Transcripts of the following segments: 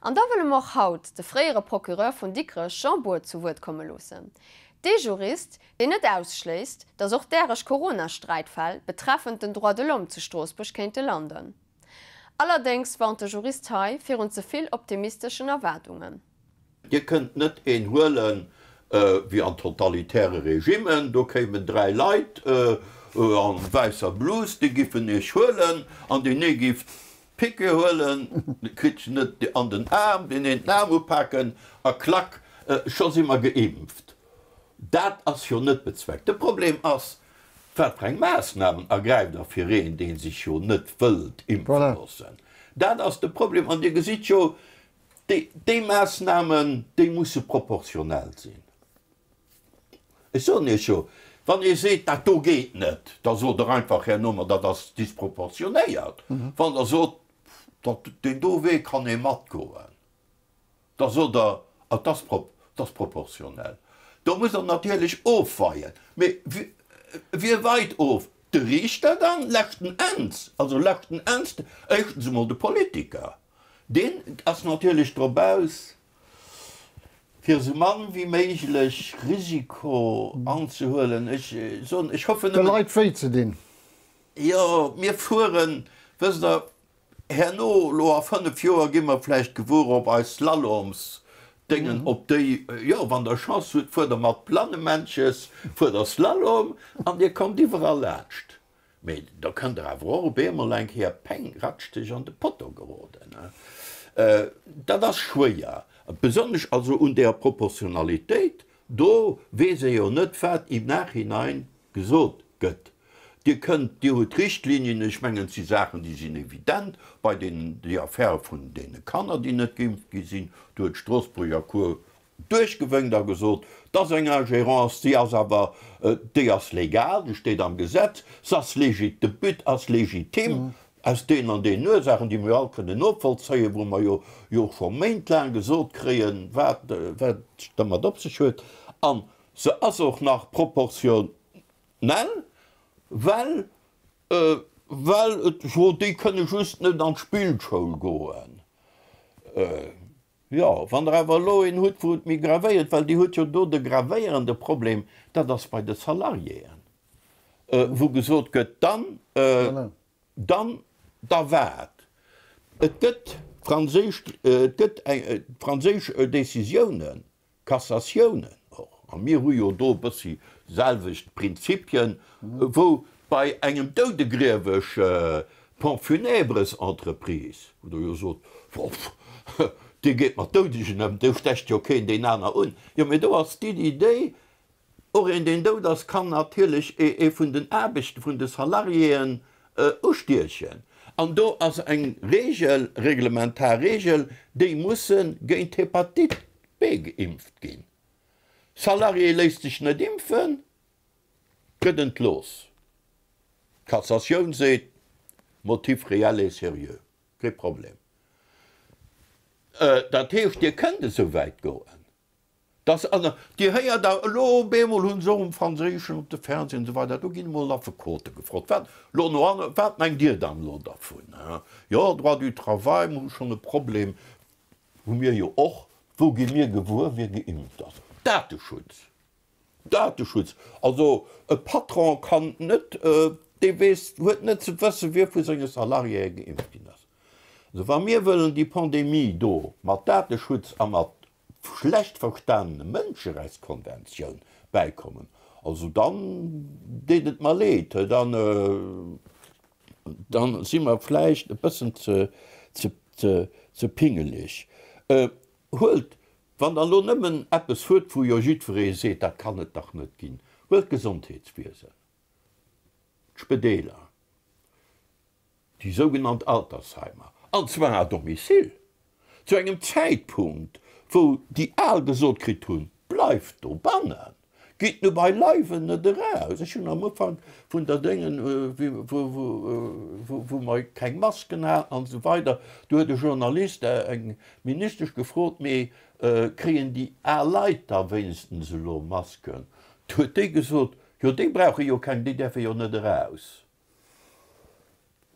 An da wëlle mer och haut de fréiere Procureur vun Dikrech Jean Bour zu Wuert komme loossen. Dee Jurist, deen net ausschléisst, datt och däreg Corona-Sträitfäll betreffend den Droit de l'homme zu Stroossbuerg kéinte landen. Allerdéngs warnt de Jurist hei virun ze vill optimisteschen Erwaardungen. Dir kënnt net een huelen wéi an totalitäre Regimmen, do kéimen 3 Leit an wäisser Blus, déi giffen iech huelen an deen ee giff d'Pique huelen, kritt se net an den Aarm, deen een den Aarm upaken a klack, scho si mer geimpft. Dat ass jo net bezweckt. De Problem ass, wat fir eng Maassnamen ergräift Der fir een, dee sech jo net wëllt impfe loossen? Dat ass de Problem. An Dir gesitt jo, Déi Maassnamen, déi musse proportionell sinn. Ech soen Iech jo, wann ee seet, dat do geet net, da sot Der einfach herno, ma dat ass disproportionéiert. Wann Der sot, dat deen do Wee kann ee matgoen, da sot Der, et ass ass proportionell. Do musst Der natierlech ofweien. Mee wie weit of? De Riichter dann leschten Enns, also leschten Enns éischtens emol de Politiker. Deen ass natierlech drop aus, fir esou mann wéi méiglech Risiko anzehuelen. Ech soen, ech hoffen nëmmen. De Leit wéi ze dinn. Jo, mir fueren, wësst Der, herno, elo a 5 Joer gi mer vläicht gewuer, ob eis Slalomsdéngen, ob déi, jo, wann Der Chance hutt, fuert Der mat Plannemänches, fuert Der Slalom an Dir kommt iwwerall laanscht. Mee da kënnt der awer och op eemol eng Kéier peng ratschdeg an de Potto geroden. Dat ass schwéier, besonnesch also un deer Proportionalitéit, do weess ee jo net, wat im Nachhinein gesot gëtt. Dir kënnt, Dir hutt Richtlinien, ech mengen, et si Saachen, déi sinn evident, bei deenen, déi Affär vun deene Kanner, déi net geimpft gi sinn, do huet d'Stroossbuerger Cour Duerchgewénkt a gesot, 't ass eng Ingérence, déi ass awer, déi ass legal, déi steet am Gesetz, se ass légit, de But ass legitim, aus deenen an deenen Ursaachen, déi mir jo all kënnen novollzéien, wou mer jo jo och scho méintlaang gesot kréien, wat wat et dermat op sech huet. A se ass och nach proportionell, well well et jo, déi kënne just net an d'Spillschoul goen. Jo, wann Der awer elo een hutt, wou et méi gravéiert, well Dir hutt jo do de gravéierende Problem, dat ass bei de Salariéen, wou gesot gëtt, dann, dann, da wat? Et gëtt franséisch, et gëtt eng franséisch Décisiounen, Cassatiounen och, a mir hu jo do e bëssi selwecht Prinzipien, wou bei engem Doudegriewesch Pompes funèbres Entreprise, wou Der jo sot, déi geet mat Doudegen ëm, do stecht jo keen deen aner un. Jo, mee do ass d'Iddi déi, Och een, deen dout ass, kann natierlech ee vun den Aarbechter, vun de Salariéen ustiechen. An do ass eng Regel, reglementar Regel, déi musse géint d'Hepatite B geimpft ginn. Salarié léisst sech net impfen, gëtt entlooss. D'Cassatioun seet, Motif réel et sérieux, kee Problem. Dat heescht, Dir kënnt esou wäit goen. Dass an, Dir héiert awer elo op eemol hu se och um Franséischen op de Fernseh an esou weider, do ginn emol Affekote gefrot, wat elo no an, wat mengt Dir dann elo dervun? Jo, Droit du travail, mir hu schonn e Problem, hu mir jo och, wou gi mir gewuer, wie geimpft ass? Dateschutz, Dateschutz, also e Patron kann net, dee weess, huet net ze wëssen, wie vu senge Salariéë geimpft ginn ass. Also wa mir wëllen déi Pandemie do mat Dateschutz a mat schlecht verstanene Mënscherechtskonventioun bäikommen, also dann deet et mer leed, dann, dann si mer vläicht e bëssen ze, ze, ze, ze pingeleg. Huelt, wann Der elo nëmmen eppes huet, wou jo jiddweree seet, dat kann et dach net ginn, huelt d'Gesondheetswiesen, d'Spedeeler, déi sougenannt Altersheimer, an zwar à domicile, zu engem Zäitpunkt, wou déi Al gesot kritt hunn, Bleift dobannen, gitt nu beileiwen net eraus. Ech hunn am Ufank vun der Déngen, wou mer keng Masken haten an esou weider, do huet e Journalist eng Ministesch gefrot, Mee kréien déi al Leit da wéinstens elo Masken? Du huet déi gesot, Jo, déi brauche jo keng, déi däerfe jo net eraus.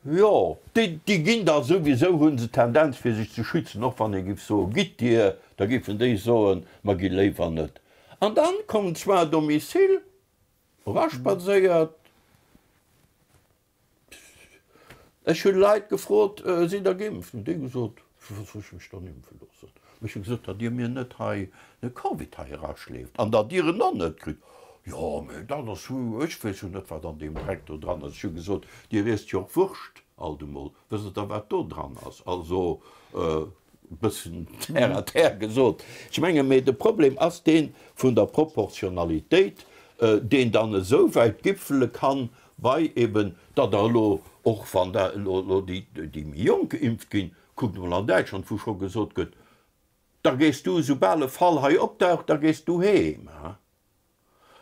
Jo, déi, déi ginn da souwisou, hu se d'Tendenz fir sech ze schützen, och wann ee giff soen, gitt Dir, da giffen déi soen, mer gi léiwer net. An dann kommen zwar à domicile eraspadséiert. Ech hu Leit gefrot, sidd Der geimpft? Hunn déi gesot, fir wat soll ech mech dann impfe loossen? Ech hu gesot, datt Dir mir net hei de Covid hei eraschleeft an datt Dir en och net kritt. Jo, mä dat ass, ech weess jo net, wat an deem Dreck do dran ass. Ech hu gesot, Dir iesst jo och Wurscht alt emol, wësst Der da, wat do dran ass? Also e bëssen terre à terre gesot. Ech menge mee de Problem ass dee vun der Proportionalitéit, deen dann esou wäit gipfele kann, bei eben, datt der elo, och wann der elo elo déi méi Jonk geimpft ginn, kuckt emol an Däitschland, wou scho gesot gëtt, Da gees du, soubal e Fall hei opdaucht, da gees du heem.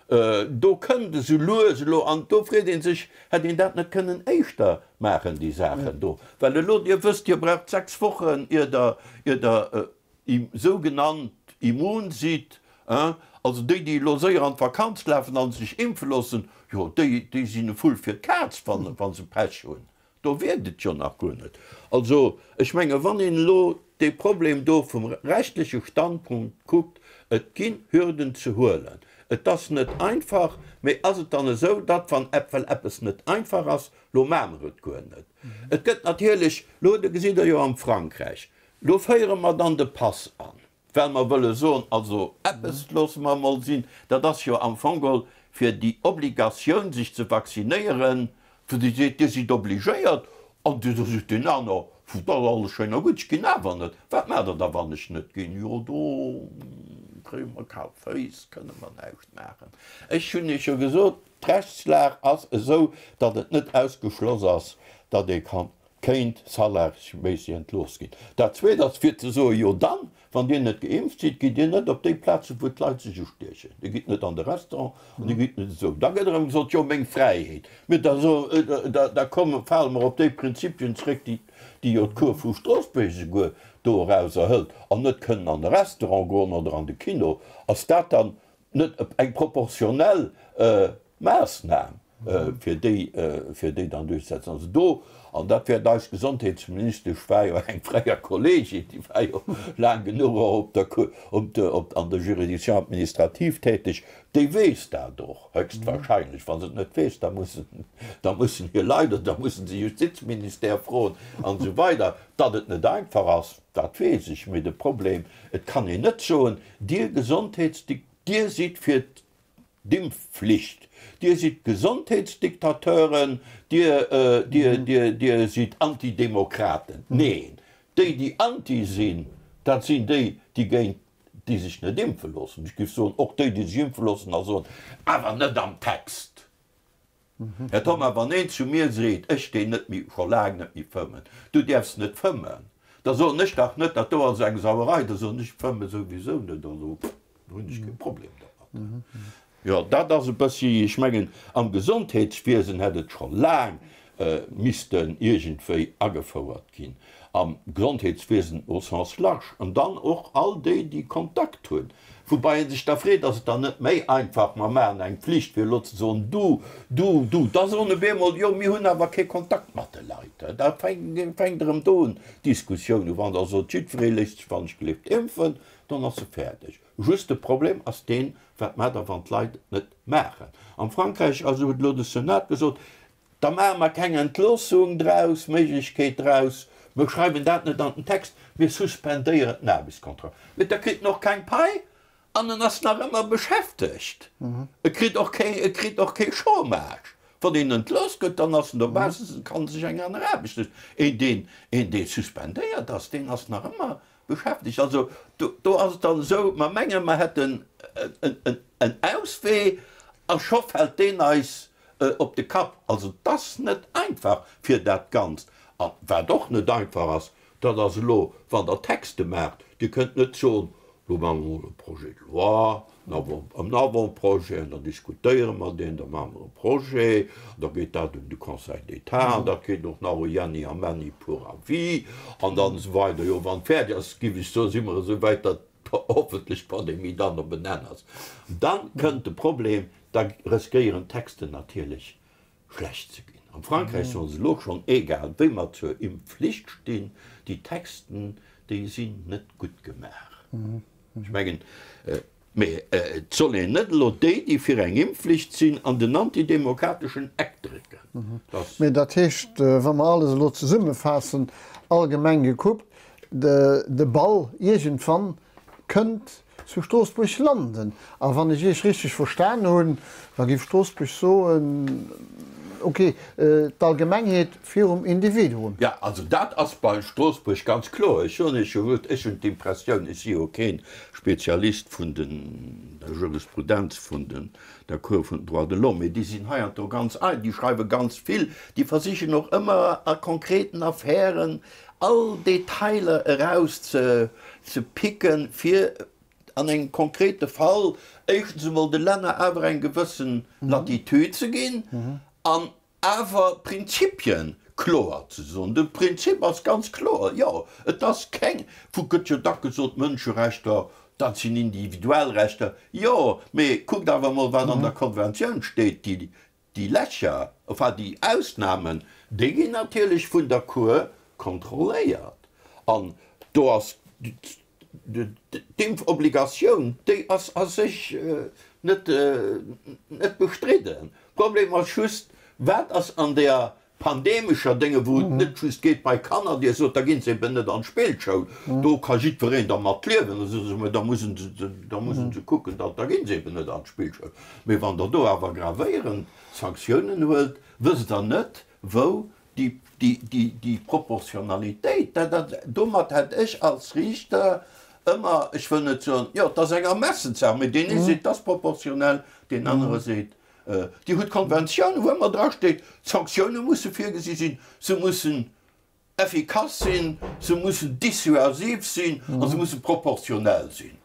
Do kënnt esou lues elo, an do freet ee sech, hätt een dat net kënnen éischter maachen, déi Saachen do? Well elo, Dir wësst, Dir braucht 6 Wochen, ier Der, ier Der sougenannt immun sidd. Also déi, déi elo séier an d'Vakanz lafen a sech impfe loossen, jo, déi, déi sinn e Vull fir d'Kaz, wa se Pech hunn. Do wierkt et jo nach guer net. Also, ech menge wann een elo dee Problem do vum rechtleche Standpunkt kuckt, et ginn Hürden ze huelen. Et ass net einfach, mee ass et dann esou, datt wann well eppes net einfach ass, lo maache mer et guer net. Et gëtt natierlech, lo gesitt Der jo am Frankräich, lo féiere mer dann de Pass an. Well mer wëlle soen, also eppes loosse mer emol sinn, dat ass jo am Fong geholl fir déi Obligatioun sech ze vaccinéieren, wou Dir seet, Dir sidd obligéiert, an da seet deen aner, Pff, dat ass alles schéin a gutt, ech ginn awer net. Wat maacht Der da wann ech net ginn? Jo, do kréie mer kal Féiss, kënne mer näischt maachen. Ech hunn Iech jo gesot, d'Rechtslag ass esou, datt et net ausgeschloss ass, datt ee kann kéint salaires-méisseg entlooss ginn. Dat Zweet ass fir ze soen, jo dann, wann Dir net geimpft sidd, gitt Dir net op déi Plazen, wou d'Leit sech ustiechen. Dir gitt net an de Restaurant an Dir gitt net esou. Da gëtt erëm gesot, jo meng Fräiheet. Mee da so, da komme, fale mer op déi Prinzipien zréck, déi, déi jo d'Cour vu Stroossbuerg esouguer do erauser hëlt, an net kënnen an de Restaurant goen oder an de Kino. Ass dat dann net eng proportionell Maassnam, fir déi, fir déi dann duerchzesetzen. Also do, an dat wäert eis Gesondheetsministesch, war jo eng fréier Kollegin, déi war jo laang genuch och op der, op der, op, an der Juridiction administrative täteg, déi weess dat och höchstwahrscheinlech. Wa se et net weess, da mussen, da mussen hir Leit oder da mussen se Justizministère froen an esou weider. Datt et net einfach ass, dat weess ech. Mee de Problem, et kann een net soen, Dir Gesondheetsdik, Dir sidd fir d'Impfflicht, Dir sidd Gesondheetsdiktateuren, Dir, Dir, Dir, Dir sidd Antidemokraten. Neen, déi, déi anti sinn, dat sinn déi, déi géint, déi sech net impfe loossen. Ech géif soen, och déi, déi sech impfe loossen a soen, awer net am Text. Här Thoma, wann een zu mir seet, ech deen net méi, scho laang net méi fëmmen, du däerfs net fëmmen, da soen ech dach net, dat do ass eng Sauerei, da soen ech, ech fëmme souwisou net, also hunn ech kee Problem domat. Jo, dat ass e bëssi, ech mengen, am Gesondheetswiesen hätt et scho laang missten iergendwéi agefouert ginn, am Gesondheetswiesen au sens large, an dann och all déi, déi Kontakt hunn. Woubai ee sech da freet, ass et dann net méi einfach, mer maachen eng Pflicht, fir elo ze soen, du, du, du, da soen op eemol, jo, mir hunn awer kee Kontakt mat de Leit. Da fänkt erëm do un d'Diskussioun u. Wann Der sot, jiddweree léisst sech wann ech gelift impfen, dann ass se fäerdeg. Just de Problem ass deen, wat maacht Der, wann d'Leit et net maachen? Am Frankräich also huet elo de Senat gesot, Da maache mer keng Entloossung draus, Méiglechkeet draus, mer schreiwen dat net an den Text, mir suspendéieren den Aarbechtskontrakt. Mee da kritt en och keng Pai an en ass nach ëmmer beschäftegt. E kritt och kee, e kritt och kee Chômage. Wann een entlooss gëtt, dann ass en dobaussen, en kann sech eng aner Aarbecht sichen. Een, deen, een, dee suspendéiert ass, deen ass nach ëmmer beschäftegt. Also do, do ass et dann esou, mer mengen, mer hätten en, en Auswee a scho fält deen eis op de Kapp. Also et ass net einfach fir dat Ganzt. A wat och net einfach ass, dat ass elo, wann Der Texte maacht, Dir kënnt net soen, elo maache mer emol e Projet de loi, en Avant-projet, an da diskutéiere mer deen, da maache mer e Projet, an da geet dat un de Conseil d'État, an dat geet och nach u Jänni a Männi pour avis, an dann esou weider. Jo, wann et fäerdeg ass, géif ech soen, si mer esou wäit, datt hoffentlech d'Pandemie dann op en Enn ass. Dann kënnt de Problem, da riskéieren d'Texten natierlech schlecht ze ginn. Am Frankräich soen se elo schonn, egal wéi mer zur Impfflicht stinn, déi Texten, déi sinn net gutt gemaach. Ech mengen, mee et soll een net elo déi, déi fir eng Impfflicht sinn, an den antidemokrateschen Eck drécken. Dass. Mee dat heescht, wa mer alles elo zesummefaassen, allgemeng gekuckt, de Ball iergendwann kënnt zu Stroossbuerg landen. A wann ech Iech richteg verstan hunn, da géif Stroossbuerg soen, ok, d'Allgemengheet virum Individuum. Jo, also dat ass bei Stroossbuerg ganz kloer. Ech soen Iech jo gutt, ech hunn d'Impressioun, ech si jo kee Spezialist vun der Jurisprudenz vun der Cour vun den Droits de l'Homme, mee déi sinn heiansdo ganz ei, déi schreiwe ganz vill, déi versichen och ëmmer a konkreten Affären all Detailer eraus ze picken, fir an engem konkrete Fall éischtens emol de Länner awer eng gewëssen Latitude ze ginn an awer d'Prinzipien kloer ze soen. De Prinzip ass ganz kloer, jo, et ass keng, vu gëtt jo dack gesot, Mënscherechter, dat sinn individuell Rechter, jo, mee kuckt awer emol, wat an der Konventioun steet, déi Déi Lächer, enfin déi Ausnamen, déi ginn natierlech vun der Cour kontrolléiert. An do ass d'Impfobligatioun, déi ass a sech net bestridden. Problem ass just, wat ass an där pandemescher Dénge wou et net just geet bei Kanner, Dir sot, da ginn se eben net an d'Spillschoul, do ka jiddwereen dermat liewen, da soe se, mä da mussen se, da mussen se kucken, da da ginn se eben net an d'Spillschoul. Mee wann Der do awer gravéierend Sanktiounen huelt, wësst Der net, wou déi, déi, déi, déi Proportionalitéit, dat, dat, domat hätt ech als Riichter ëmmer, ech wëll net soen, jo, et ass eng Ermessenssaach, mee deen ee seet, et ass proportionell, deen anere seet, Dir hutt d'Konventioun, wou ëmmer drasteet, d'Sanktioune musse virgesi sinn, se mussen effikass sinn, se mussen dissuasiv sinn a se musse proportionell sinn.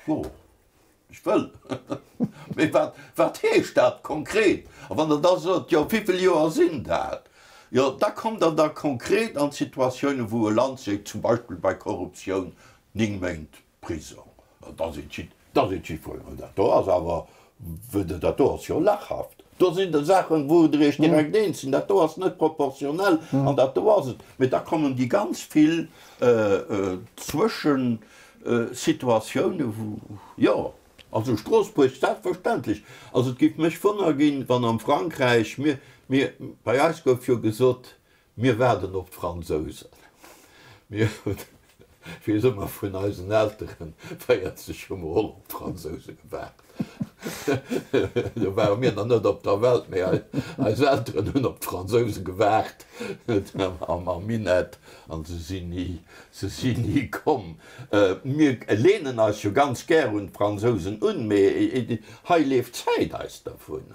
Jo, ech wëll. Mee wat, wat heescht dat konkret? A wann Der da sot, jo, wéivill Joer sinn dat? Jo, da kommt Der da konkret an d'Situatioune wou e Land seet, zum Beispill bei Korruptioun, 9 Méint. Prisong, da seet jidd, da seet jiddwereen, dat do ass awer, dat do ass jo lachhaft. Do sinn der Saachen, wou Der Iech direkt eens sinn, dat do ass net proportionell an dat do ass et. Mee da kommen déi ganz vill Zwëschensituatiounen, wou, jo, also Stroossbuerg selbstverständlech. Also et géif mech wonner ginn, wann am Frankräich, mir, mir, bei eis gouf jo gesot, Mir waarden op d'Fransousen. Mir hunn, wéi et ëmmer vun eisen Elteren 40 hu mer och op d'Fransouse gewaart. Do ware mir nach net op der Welt, mee eis Elteren hunn op d'Fransouse gewaart am Minett an se sinn ni, se sinn ni komm. Mir leenen eis jo ganz gär un d'Fransousen un, mee hei leeft d'Zäit eis dervun.